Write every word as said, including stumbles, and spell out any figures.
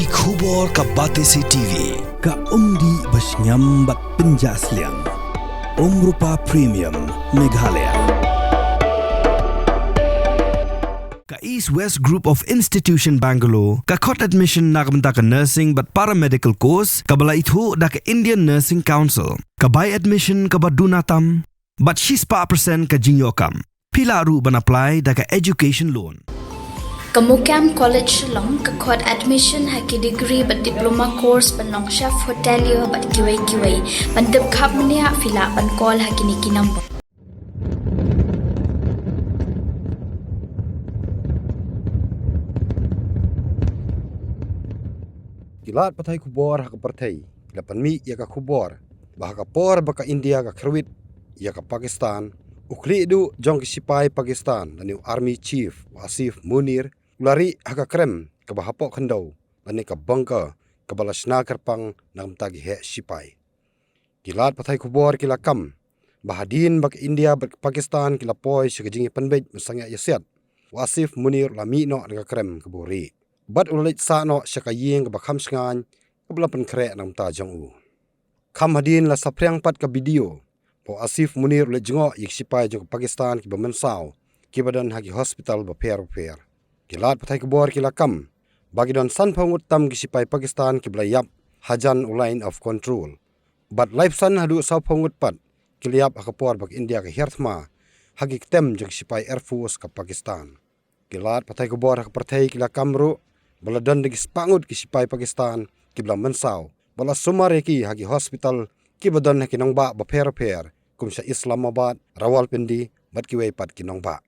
Ki khubor ka Batesi T V, ka umdih ba shngiam bad pynjah sliang. Umrupa Premium, Meghalaya. Ka East West Group of Institution Bangalore, ka khot admission na ka bynta ka nursing bad paramedical course, kaba la ithuh da ka Indian Nursing Council, ka bai admission kaba duna tam, bad shispah percent ka jingïoh kam. Phi lah ruh ban apply da ka education loan. Ka Mukam College Shillong ka khot admission ha ki degree bad diploma course ban long chef hotelier bad kiwei kiwei. Ban tip khapmniah phi lah ban call ha kine ki number. Ki lad pathai khubor ha ka pyrthei ki la pynmih ïa ka khubor ba ha ka por ba ka India ka kyrwit ïa ka Pakistan, u khlieh duh jong ki sipai Pakistan lane u Army Chief u Asif Munir u la rieh ha ka krem kaba hapoh khyndew lane ka bunker kaba la shna kyrpang na ka bynta ki heh sipai. Ki lad pathai khubor ki la kam ba hadien ba ka India bad ka Pakistan ki la poi sha ka jingïapynbeit ban sangeh ïasiat, u Asif Munir u la mih noh na ka krem kaba u rieh bad u la leit sah noh sha ka ïing kaba kham shngaiñ kaba la pynkhreh na ka bynta jong u. Kham hadien la saphriang pat ka video ba u Asif Munir u leit jngoh ïa ki sipai jong ka Pakistan kiba mynsaw kiba don ha ki hospital bapher bapher. Ki lad pathai khubor ki la kam ba ki don sanphew ngut tam ki sipai Pakistan kiba la ïap hajan u Line of Control, bad laiphew san haduh sawphew ngut pat ki la ïap ha ka por ba ka India ka hiar thma ha ki ktem jong ki sipai Air Force ka Pakistan. Ki lad pathai khubor ha ka pyrthei ki la kam ruh ba la don da ki spah ngut ki sipai Pakistan kiba la mynsaw bad la sumar ïa ki ha ki hospital kiba don ha ki nongbah bapher bapher kum sha Islamabad, Rawalpindi bad kiwei pat ki nongbah.